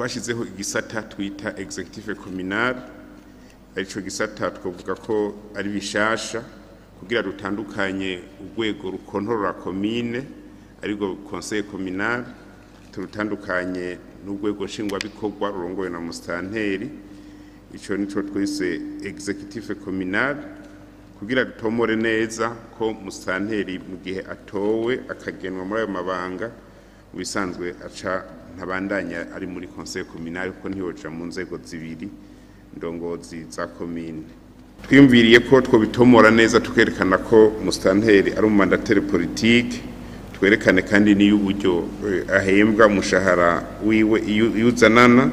Twashizeho igisata twita executive communal, arico gisata twavuga ko ari bishasha kugira rutandukanye urwego rukontorora commune, ariko conseil communal, turutandukanye n'urwego nshingwabikorwa rurongowe na mustanteri. Ico nico twise executive communal kugira dutomore neza ko mustanteri mu gihe atowe akagenwa muri ayo mabanga mu bisanzwe aca ntabandanya ari muri conseil communal, kuko ntiyoja mu nzego zibiri ndongozi za commune. Twiyumviriye ko twobitomora neza tukerekana ko mustanteri ari umumandateri politique, twerekane kandi n'iy'uburyo ahembwa umushahara wiwe iyo uzanana,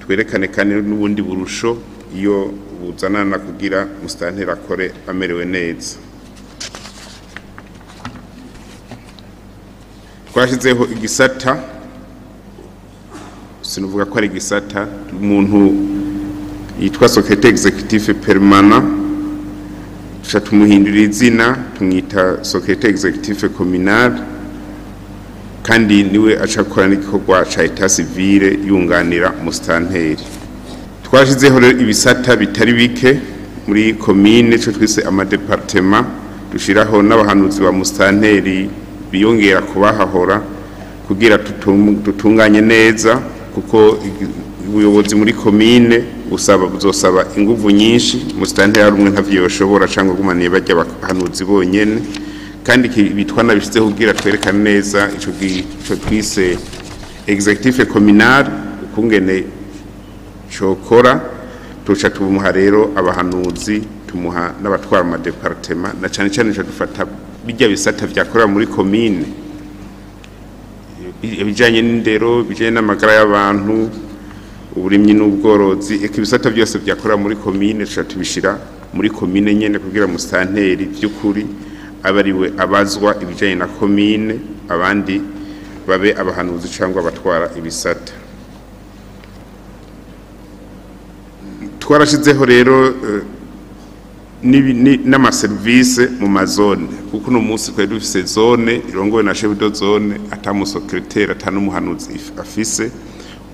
twerekane kandi n'ubundi burusho iyo buzanana kugira mustanteri akore amerewe neza. Twashyizeho igisata, sinuvuga ko ari igisata, umuntu yitwa secrétaire exécutif permanent, tuca tumuhindurira izina tumwita secrétaire exécutif communal, kandi niwe aca akora n'igikorwa ca état civil yunganira mustanteri. Twashizeho rero ibisata bitari bike muri commune, ico twise amadepartement, dushiraho n'abahanuzi ba mustanteri biyongera kubahahora kugira dutunganye neza, kuko ubuyobozi muri commune buzosaba inguvu nyinshi, mustanteri ari umwe ntavyo yoshobora canke gumaniye barya abahanuzi bonyene. Kandi bitwa nabishizeho kugira twerekane neza ico twise executive communal ukungene cokora. Tuca tumuha rero abahanuzi, tumuha n'abatwara ama departement, na cane cane tuca dufata bijya bisata vyakorera muri commune, ibijanye n'indero, ibijanye n'amagara y'abantu, uburimyi n'ubworozi, eka ibisata byose vyakorera muri commune tuca tubishira muri commune nyene kugira mustanteri vy'ukuri abe ariwe abazwa ibijanye na commune, abandi babe abahanuzi cyangwa abatwara ibisata. Twarashizeho rero n'amaserivise mu mazone, kuko uno munsi twari dufise zone irongowe na chef de zone ata musekreteri ata n'umuhanuzi afise.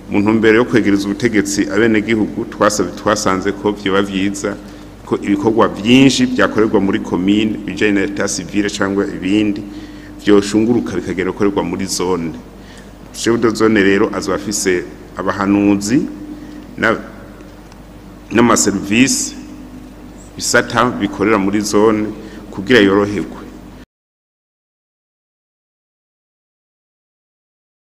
Mu ntumbero yo kwegereza ubutegetsi abenegihugu, twasanze ko vyoba vyiza ko ibikorwa vyinshi vyakorerwa muri commune bijanye na état civil cyangwa ibindi vyoshunguruka bikagera gukorerwa muri zone. Chef de zone rero azoba afise abahanuzi n'amaserivisi bisata bikorera muri zone kugira yoroherwe.